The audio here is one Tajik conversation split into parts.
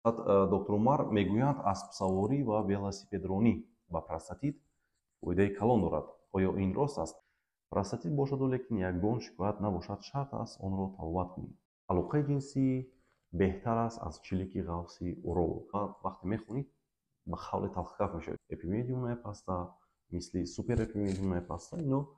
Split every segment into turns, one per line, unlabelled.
Доктор Умар, мегӯянд, аспсаворӣ ва велосипедронӣ ба простатит фоидаи калон дорад. Оё ин рост аст? Простатит бошаду, лекин ягон шикоят набошад, шарт аст онро табобат кунӣ? Алоқаи ҷинсӣ беҳтар аст аз чилики ғафси уролог. Вақте мехонӣ, ба қавле талхкаф мешавед. Эпимедиумная паста мисли суперэпимедиумная паста, ино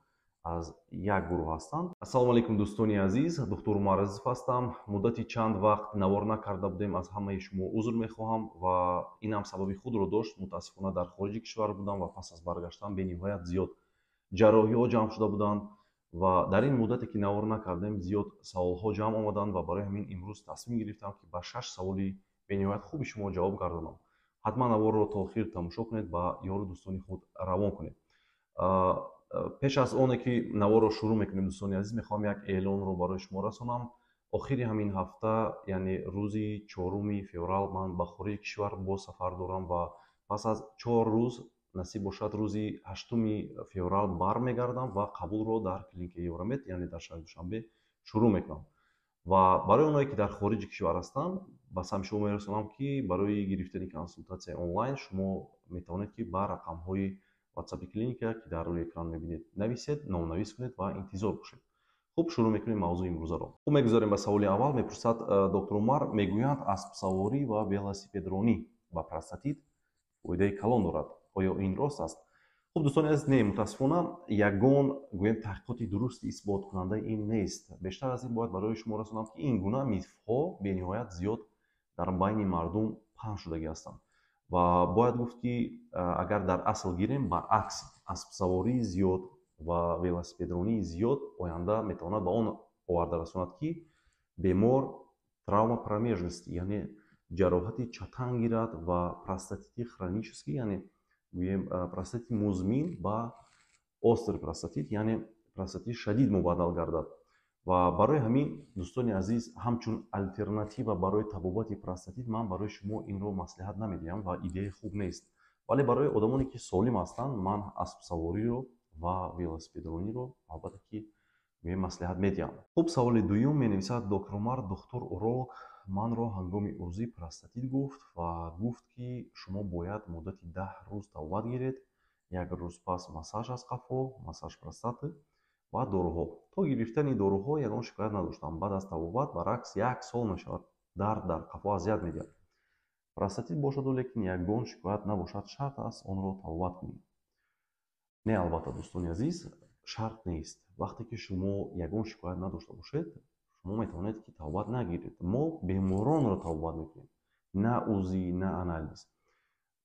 аз як гурӯҳ ҳастанд. Ассалому алайкум, дӯстони азиз, доктор Умар Азизов ҳастам. Муддати чанд вақт навор накарда будем, аз ҳамаи шумо узр мехоҳам ва инам сабаби худро дошт. Мутаассифона, дар хориҷи кишвар будам ва пас аз баргаштан бениҳоят зиёд ҷарроҳиҳо ҷамъ шуда буданд ва дар ин муддате, ки навор накардем, зиёд саволҳо ҷамъ омаданд ва барои ҳамин имрӯз тасмим гирифтам, ки ба шаш саволи бениҳоят хуби шумо ҷавоб гардонам. Ҳатман наворро то охир тамошо кунед, ба ёру дӯстони худ равон кунед. Пеш аз оне ки наворро шурӯъ мекунем, дӯстони азиз, мехоҳам як эълонро барои шумо расонам. Охири ҳамин ҳафта, яъне рӯзи 4 феврал, ман ба хориҷи кишвар боз сафар дорам ва пас аз 4 рӯз, насиб бошад, рӯзи 8 феврал бармегардам ва қабулро дар клиникаи Евромед, яъне дар шаҳри Душанбе, шурӯъ мекунам. Ва барои оное, ки дар хориҷи кишвар ҳастанд, ба самти шумо мерасонам, ки барои гирифтани консултатсияи онлайн шумо метавонед, ки ба рақамҳои ватсапи клиника, ки дар рӯи экран мебинед, нависед, номнавис кунед ва интизор бошед. Хуб, шурӯъ мекунем мавзӯи имрӯзаро. Хуб, мегузарем ба саволи аввал. Мепурсад: доктор Умар, мегӯянд, аспсаворӣ ва велосипедронӣ ба простатит фоидаи калон дорад. Оё ин рост аст? Хуб, дӯстони азиз, не, мутаассифона, ягон, гӯем, таҳқиқоти дурусти исботкунандаи ин нест. Бештар аз ин бояд барои шумо расонам, ки ин гуна мифҳо бениҳоят зиёд дар байни мардум паҳн шудагӣ ҳастанд. Ва бояд гуфт, ки агар дар асл гирем, баръакс, аспсавории зиёд ва велосипедронии зиёд оянда метавонад ба он оварда расонад, ки бемор травма промежности, яъне ҷароҳати чатан гирад ва простатити хронический, яъне гӯем, простатити музмин ба острый простатит, яъне простатити шадид мубаддал гардад. Ва барои ҳамин, дӯстони азиз, ҳамчун алтернатива барои табобати простатит ман барои шумо инро маслиҳат намедиҳам ва идеяи хуб нест. Вале барои одамоне, ки солим ҳастанд, ман аспсавориро ва велосипедрониро албатта ки маслиҳат медиҳам. Хуб, саволи дуюм менависад: доктор Умар, духтур уролог манро ҳангоми УЗИ простатит гуфт ва гуфт, ки шумо бояд муддати 10 рӯз табобат гиред, як рӯз пас массаж аз қафо, массаж простаты ва доруҳо. То гирифтани доруҳо ягон шикоят надоштам. Баъд аз табобат, баръакс, як сол мешавад, дард дар қафо азият медиҳад. Простатит бошаду, лекин ягон шикоят набошад, шарт аст онро табобат кунӣ? Не, албатта, дӯстони азиз, шарт нест. Вақте ки шумо ягон шикоят надошта бошед, шумо метавонед, ки табобат нагиред. Мо беморонро табобат мекунем, на УЗИ, на анализ.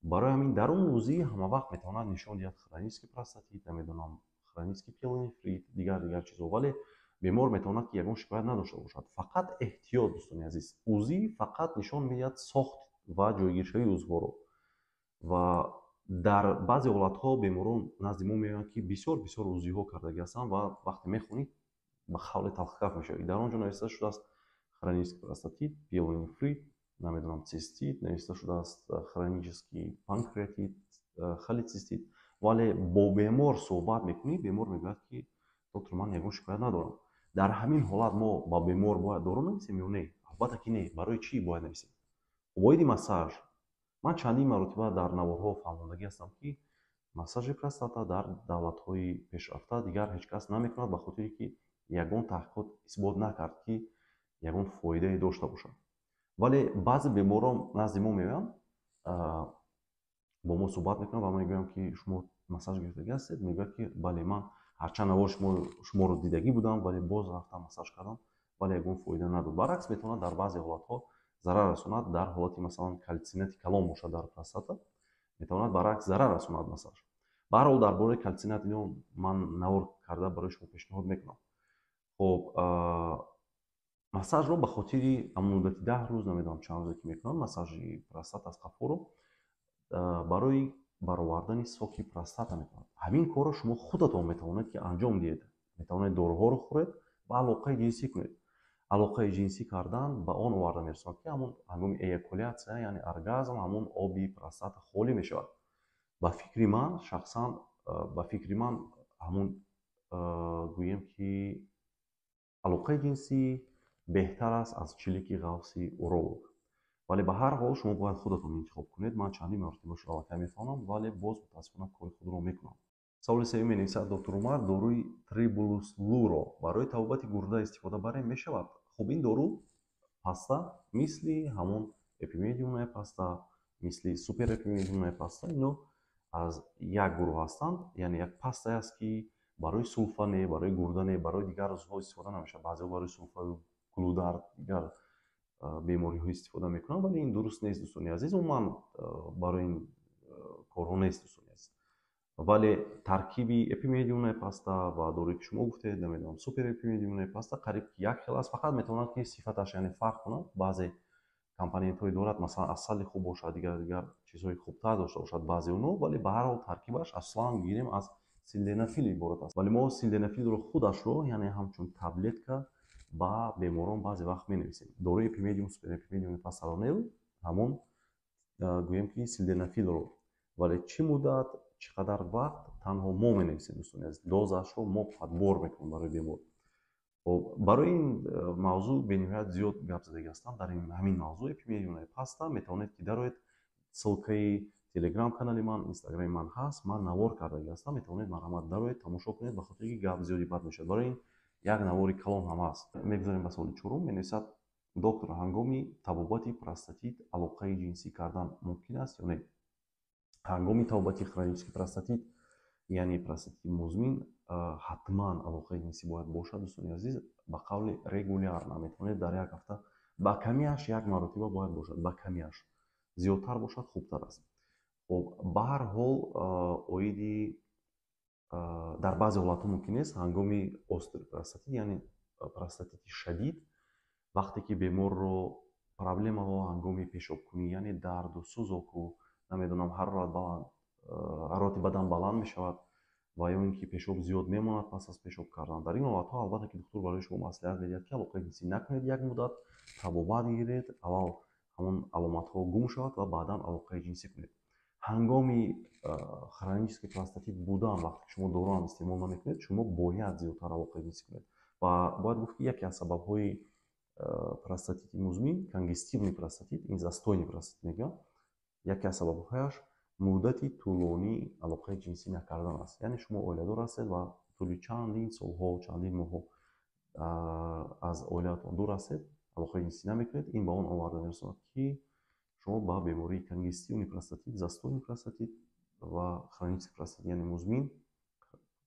Барои ҳамин дар он УЗИ ҳамавақт метавонад нишон диҳад хронический простатит, намедонам, хронический пиелонефрит, дигар дигар чизҳо, вале бемор метавонад, ки ягон шикоят надошта бошад. Фақат эҳтиёт, дӯстони азиз, УЗИ фақат нишон медиҳад сохт ва ҷойгиршавии узвҳоро. Ва дар баъзе ҳолатҳо беморон назди мо меоянд, ки бисёр бисёр УЗИҳо кардагӣ ҳастанд ва вақте мехонӣ, ба қавле талхкаф мешавӣ. Дар он ҷо нависта шудааст хронический простатит, пиелонефрит, намедонам, цистит, нависта шудааст хронический панкреатит, холецистит. Вале бо бемор суҳбат мекунӣ, бемор мегӯяд, ки доктор, ман ягон шикоят надорам. Дар ҳамин ҳолат мо ба бемор бояд дору нависем ё не? Албатта ки не. Барои чӣ бояд нависем? Оиди массаж ман чандин маротиба дар наворҳо фаҳмондагӣ ҳастам, ки массажи простата дар давлатҳои пешрафта дигар ҳеҷ кас намекунад, ба хотире ки ягон таҳқиқот исбот накард, ки ягон фоидае дошта бошад. Вале баъзе беморон назди мо меоянд, бо мо суҳбат мекунанд ва мегӯям, ки шумо массаж гирифтагӣ ҳастед? Мегӯяд, ки бале, ман ҳарчанд навори шуморо дидагӣ будам, вале боз рафтам, массаж кардам, вале ягон фоида надод. Баръакс, метавонад дар баъзе ҳолатҳо зарар расонад. Дар ҳолати, масалан, кальцинати калон бошад дар простата, метавонад баръакс зарар расонад массаж. Ба ҳар ҳол, дар бораи кальцинат ино ман навор карда барои шумо пешниҳод мекунам. Хуб, массажро ба хотири ҳамон муддати 10 рӯз, намедонам, чанд рӯзе ки мекунам массажи простата аз қафоро, барои баровардани соки простата мекунад. Ҳамин корро шумо худатон метавонед, ки анҷом диҳед. Метавонед доруҳоро хӯред ва алоқаи ҷинсӣ кунед. Алоқаи ҷинсӣ кардан ба он оварда мерасонад, ки ҳамон ҳангоми эякуляция, яъне оргазм, ҳамон оби простата холӣ мешавад. Ба фикри ман, шахсан ба фикри ман, ҳамон, гӯем, ки алоқаи ҷинсӣ беҳтар аст аз чилики ғафси уролог. Вале ба ҳар ҳол шумо бояд худатон интихоб кунед. Ман чандин маротиба шуро аллакай мефаҳмам, вале боз мутаассифона кори худро мекунам. Саволи сеюм менависад: доктор Умар, доруи Трибулус Луро барои табобати гурда истифода барем мешавад? Хуб, ин дору паста, мисли ҳамон эпимедиумная паста, мисли супер эпимедиумная паста, ино аз як гурӯҳ ҳастанд. Яъне як пастае аст, ки барои сулфа не, барои гурда не, барои дигар узвҳо истифода намешавад. Баъзеҳо барои сулфаю гулудард, дигар бемориҳо истифода мекунанд, вале ин дуруст нест, дӯстони азиз. Умуман барои ин корҳо нест, дӯстони азиз. Вале таркиби эпимедиумная паста ва доруе, ки шумо гуфтед, намедонам, супер эпимедиумная паста, қариб як хел аст. Фақат метавонад, ки сифаташ, яъне, фарқ кунад. Баъзе компонентҳое дорад, масалан, асали хуб бошад, дигар дигар чизҳои хубтар дошта бошад баъзе оно, вале ба ҳар ҳол таркибаш аслан гирем аз силденафил иборат аст. Вале мо силденафилро худашро, яъне ҳамчун таблетка, ба беморон баъзе вақт менависем. Доруи эпимедиум, супер эпимедиум пастаро не, ҳамон, гӯем ки, силденафилро. Вале чӣ муддат, чӣ қадар вақт, танҳо мо менависем, дӯстони азиз. Дозаашро мо подбор мекунем барои бемор. Хоб, барои ин мавзӯъ бениҳоят зиёд гап задагӣ ҳастам дар ҳамин мавзӯъ, эпимедиумная паста. Метавонед, ки дароед, ссылкаи телеграм канали ман, инстаграми ман ҳаст, ман навор кардагӣ ҳастам. Метавонед, марҳамат, дароед, тамошо кунед, ба хотире ки гап зиёди бад мешавад. Барои ин як навори калон ҳам ҳаст. Мегузарем ба саволи чорум. Менависад: доктор, ҳангоми табобати простатит алоқаи ҷинсӣ кардан мумкин аст ё не? Ҳангоми табобати хронический простатит, яъне простатити музмин, ҳатман алоқаи ҷинсӣ бояд бошад, дӯстони азиз. Ба қавли регулярно метавонед, дар як ҳафта ба камиаш як маротиба бояд бошад, ба камиаш. Зиёдтар бошад, хубтар аст. Хоб, ба ҳар ҳол, оиди дар баъзе ҳолатҳо мумкин нест. Ҳангоми острый простатит, яъне простатити шадид, вақте ки беморро проблемаҳо ҳангоми пешобкунӣ, яъне дарду сӯзоку, намедонам, ҳарорат баланд, ҳарорати бадан баланд мешавад ва ё ин ки пешоб зиёд мемонад пас аз пешоб кардан, дар ин ҳолатҳо албатта ки духтур барои шумо маслиҳат медиҳад, ки алоқаи ҷинсӣ накунед, як муддат табобат гиред, аввал ҳамон аломатҳо гум шавад ва баъдан алоқаи ҷинсӣ кунед. Ҳангоми хронический простатит будан, вақте ки шумо доруам истеъмол намекунед, шумо бояд зиёдтар алоқаи ҷинсӣ кунед. Ва бояд гуфт, ки яке аз сабабҳои простатити музмин, конгестивный простатит, ин застойный простатит мегӯянд, яке аз сабабҳояш муддати тӯлонӣ алоқаи ҷинсӣ накардан аст. Яъне шумо оиладор ҳастед ва тӯли чандин солҳо, чандин моҳҳо аз оилаатон дур ҳастед, алоқаи ҷинсӣ намекунед. Ин ба он оварда мерасонад, ки шумо ба бемории конгестивный простатит, застойный простатит ва хронический простатит, яъне музмин,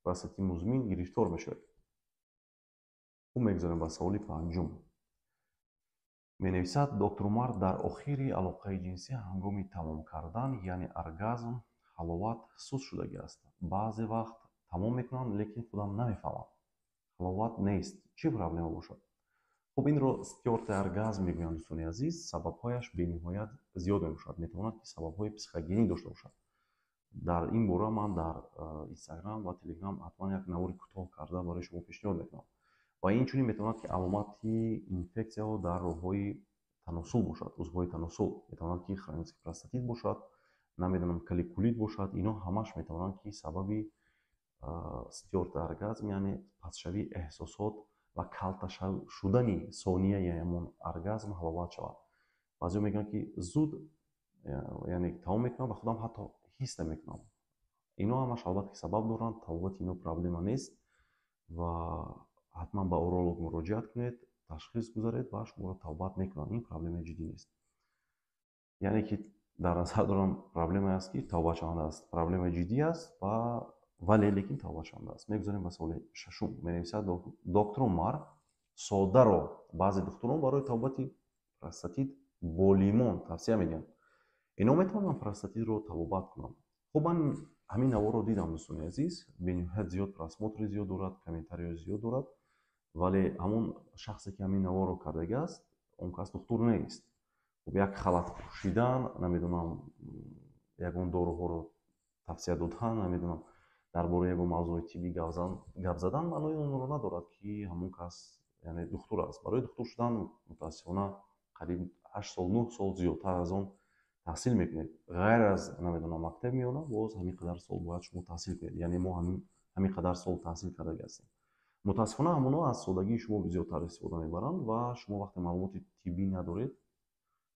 простатити музмин гирифтор мешавед. Хуб, мегузарем ба саволи панҷум. Менависад: доктор Умар, дар охири алоқаи ҷинсӣ, ҳангоми тамом кардан, яъне оргазм, ҳаловат суст шудагӣ аст. Баъзе вақт тамом мекунам, лекин худам намефаҳмам, ҳаловат нест. Чӣ проблема бошад? Хуб, инро стёртый оргазм мегӯянд, дӯстони азиз. Сабабҳояш бениҳоят зиёд мебошад. Метавонад, ки сабабҳои психогенӣ дошта бошад. Дар ин бора ман дар инстаграм ва телеграм ҳатман як навори кӯтоҳ карда барои шумо пешниҳод мекунам. Ва инчунин метавонад, ки аломати инфексияҳо дар роҳҳои таносул бошад, узвҳои таносул. Метавонад, ки хронический простатит бошад, намедонам, каликулит бошад. Ино ҳамаш метавонанд, ки сабаби стёртый оргазм, яъне пастшавии эҳсосот ва калта шудани сонияи ҳамон оргазм, ҳаловат шавад. Баъзеҳо мегӯянд, ки зуд, яъне, тамом мекунам ва худам ҳатто ҳис намекунам. Ино ҳамаш албатта ки сабаб доранд. Табобати ино проблема нест ва ҳатман ба уролог муроҷиат кунед, ташхис гузаред ва шуморо табобат мекунанд. Ин проблемаи ҷиддӣ нест. Яъне ки дар назар дорам, проблемае аст, ки табобатшаванда аст. Проблемаи ҷиддӣ аст ва вале лекин табобатшаванда аст. Мегузарем ба саволи шашум. Менависад: доктор Умар, содаро баъзе духтурон барои табобати простатит бо лимон тавсия медиҳанд. Ино метавонанд простатитро табобат кунанд? Хуб, ман ҳамин наворро дидам, дӯстони азиз. Бениҳоят зиёд просмотри зиёд дорад, комментариҳои зиёд дорад, вале ҳамон шахсе, ки ҳамин наворро кардагиаст, он кас духтур нест. Хуб, як халат пӯшидан, намедонам, ягон доруҳоро тавсия додан, намедонам, дар бораи ягон мавзӯи тиббӣ гап задан маънои онро надорад, ки ҳамон кас, яъне, духтур аст. Барои духтур шудан, мутаассифона, қариб 8 сол, 9 сол, зиёдтар аз он таҳсил мекунед. Ғайр аз, намедонам, мактаб миёна, боз ҳамин қадар сол бояд шумо таҳсил кунед. Яъне мо ҳамин қадар сол таҳсил кардаги ҳастем. Мутаассифона, ҳамонҳо аз содагии шумо зиёдтар истифода мебаранд ва шумо вақте маълумоти тиббӣ надоред.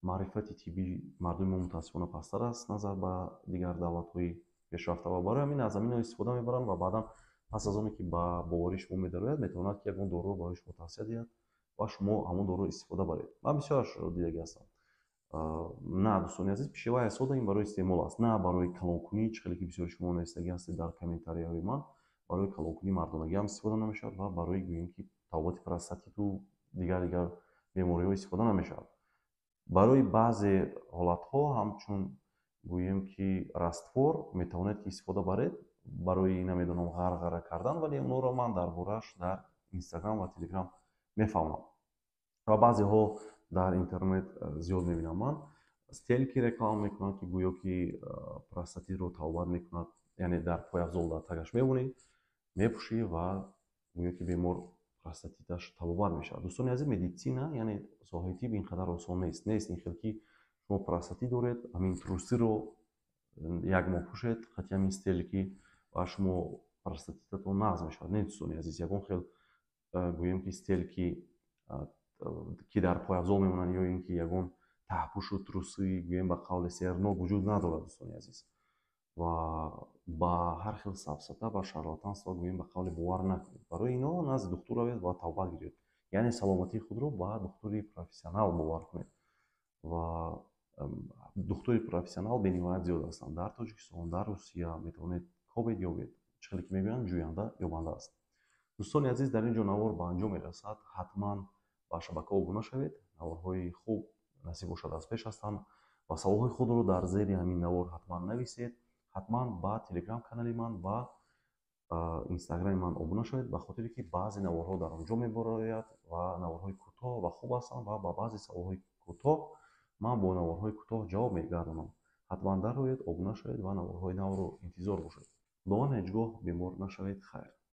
Маърифати тиббии мардуми мо, мутаассифона, пасттар аст назар ба дигар давлатҳои пешрафта ва барои ҳамин аз ҳаминҳо истифода мебаранд ва баъдан, пас аз оне ки ба боварии шумо медарояд, метавонад, ки ягон доруро барои шумо тавсия диҳад ва шумо ҳамон доруро истифода баред. Ман бисёрашро дидагӣ ҳастам. На, дӯстони азиз, пищевая сода ин барои истеъмол аст, на барои калонкунӣ, чӣ хеле ки бисёри шумо навистагӣ ҳастед дар комментарияҳои ман. Барои калонкунии мардонагӣ ҳам истифода намешавад ва барои, гӯем ки, табобати простатиту дигар дигар бемориҳо истифода намешавад. Барои баъзе ҳолатҳо ҳамчун, гӯем ки, раствор метавонед, ки истифода баред, барои, намедонам, ғарғара кардан, вале онҳоро ман дар борааш дар Инстаграм ва Телеграм мефаҳмам. Ва баъзеҳо дар интернет зиёд мебинам ман, стельки реклама мекунанд, ки гӯё ки простатитро табобат мекунад, яъне дар пойафзол дар тагаш мемонӣ, мепӯшӣ ва гӯё ки бемор простатиташ табобат мешавад. Дӯстони азиз, медицина, яъне соҳаи тиб, ин қадар осон нест. Нест ин хел, ки шумо простатит доред, ҳамин трусиро як моҳ пӯшед қати ҳамин стельки ва шумо простатитатон нағз мешавад. Не, дӯстони азиз, ягон хел, гӯем ки, стельки, ки дар пойафзол мемонанд, ё ин ки ягон таҳпӯшу трусы, гӯем, ба қавли сернок, вуҷуд надорад, дӯстони азиз. Ва ба ҳар хел сафсата ва шарлатанство, гӯем, ба қавле, бовар накунед. Барои ино назди духтур равед ва табобат гиред, яъне саломатии худро ба духтури профессионал бовар кунед. Ва духтури профессионал бениҳоят зиёд ҳастанд дар Тоҷикистон, дар Русия. Метавонед кобед, ёбед. Чӣ хеле ки мегӯянд, ҷӯянда ёбанда аст. Дӯстони азиз, дар ин ҷо навор ба анҷом мерасад. Ҳатман ба шабака обуна шавед, наворҳои хуб, насиб бошад, аз пеш ҳастанд ва саволҳои худро дар зери ҳамин навор ҳатман нависед. Ҳатман ба Телеграм канали ман ва Инстаграми ман обуна шавед, ба хотире ки баъзе наворҳо дар он ҷо мебарояд ва наворҳои кӯтоҳ ва хуб ҳастанд ва ба баъзе саволҳои кӯтоҳ ман бо наворҳои кӯтоҳ ҷавоб мегардонам. Ҳатман дароед, обуна шавед ва наворҳои навро интизор бошед. Худованд, ҳеҷ гоҳ бемор нашавед. Хайр.